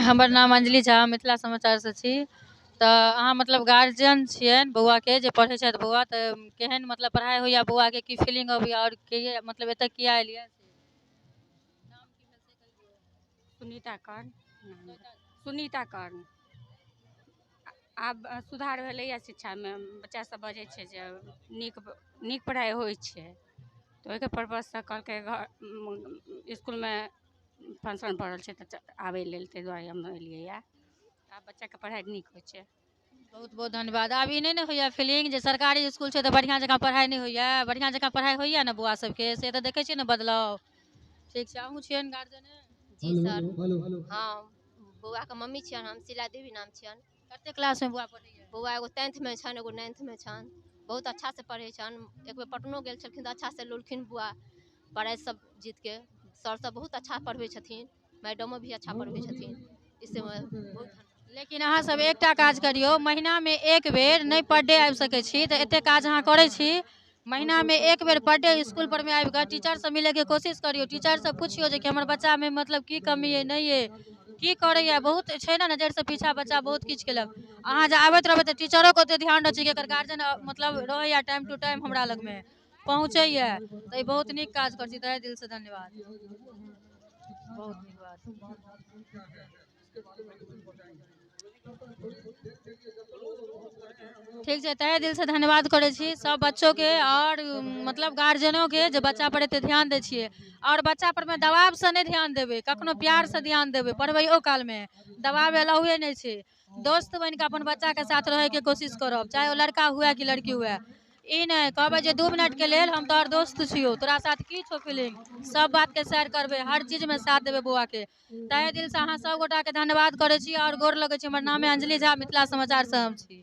हमर नाम अंजलि झा, मिथिला समाचारसँ छी। तऽ अहाँ मतलब गार्जियन छियनि बौआके, जे पढ़ै छथि बौआ, तऽ केहन मतलब पढ़ाइ होइए बौआके, की फीलिंग अबैए आओर के मतलब एतऽ किया एलियै? सुनीता कर्ण। सुनीता कर्ण। आब सुधार भेलैए शिक्षामे, बच्चासभ बजै छै जे नीक नीक पढ़ाइ होइ छै, तऽ ओहिके पर्पससँ कहलकै घर इसकुलमे फंक्शन पड़ल छै तऽ आबै लेल, ताहि दुआरे हम एलियैए। आब बच्चाके पढ़ाइ नीक होइ छै। बहुत बहुत धन्यवाद। आब ई नहि ने होइए फीलिंग जे सरकारी इसकुल छै तऽ बढ़िआँ जकाँ पढ़ाइ नहि होइए? बढ़िआँ जकाँ पढ़ाइ होइए ने बौआ सबके, से तऽ देखै छियै ने बदलाव। ठीक छै, अहूँ छियनि गार्जियने? जी सर, हँ, बौआके मम्मी छियनि हम, शीला देवी नाम छियनि। कते क्लासमे बौआ पढ़ैए? बौआ एगो 10thमे छनि, एगो 9thमे छनि। बहुत अच्छासँ पढ़ै छनि। एक बेर पटनो गेल छलखिन तऽ अच्छासँ लेलखिन बुआ प्राइज सब जीतके। सर सब बहुत अच्छा पढ़बै छथिन, मैडमो भी अच्छा पढ़बै छथिन, इससे बहुत। लेकिन अहाँ सब एकटा काज करियौ, महीनामे एक बेर नहि पर डे आबि सकै छी तऽ एते काज अहाँ करै छी, महीनामे एक बेर पर डे इसकुल पर मे आबि कऽ टीचरसँ मिलैके कोशिश करियौ, टीचरसँ पुछियौ जे कि हमर बच्चामे मतलब की कमी अइ, नहि अइ, की करैए। बहुत छै ने नजरिसँ पीछा बच्चा, बहुत किछु केलक। अहाँ जे आबैत रहबै तऽ टीचरोके ओते ध्यान रहै छै कि एकर गार्जियन मतलब रहैए, टाइम टू टाइम हमरा लगमे पहुँचैए। तऽ ई बहुत नीक काज करै छी, तहे दिलसँ धन्यवाद। बहुत नीक बात। ठीक छै, तहे दिलसँ धन्यवाद करै छी सब बच्चोके आओर मतलब गार्जियनोके जे बच्चा पर एते ध्यान दै छियै। आओर बच्चा पर मे दबावसँ नहि ध्यान देबै, कखनो प्यारसँ ध्यान देबै। पढ़बैयो कालमे दबाव एलाउए नहि छै। दोस्त बनिके अपन बच्चाके साथ रहैके कोशिश करब, चाहे ओ लड़का हुए कि लड़की हुए। ई नहि कहबै जे 2 मिनटके लेल हम तोहर दोस्त छियौ, तोरा साथ की छौ फीलिंग, सब बातके शेयर करबै, हर चीजमे साथ देबै बौआके। तहे दिलसँ अहाँ सब गोटाके धन्यवाद करै छी आओर गोर लगै छी। हमर नाम अइ अंजलि झा, मिथिला समाचारसँ हम छी।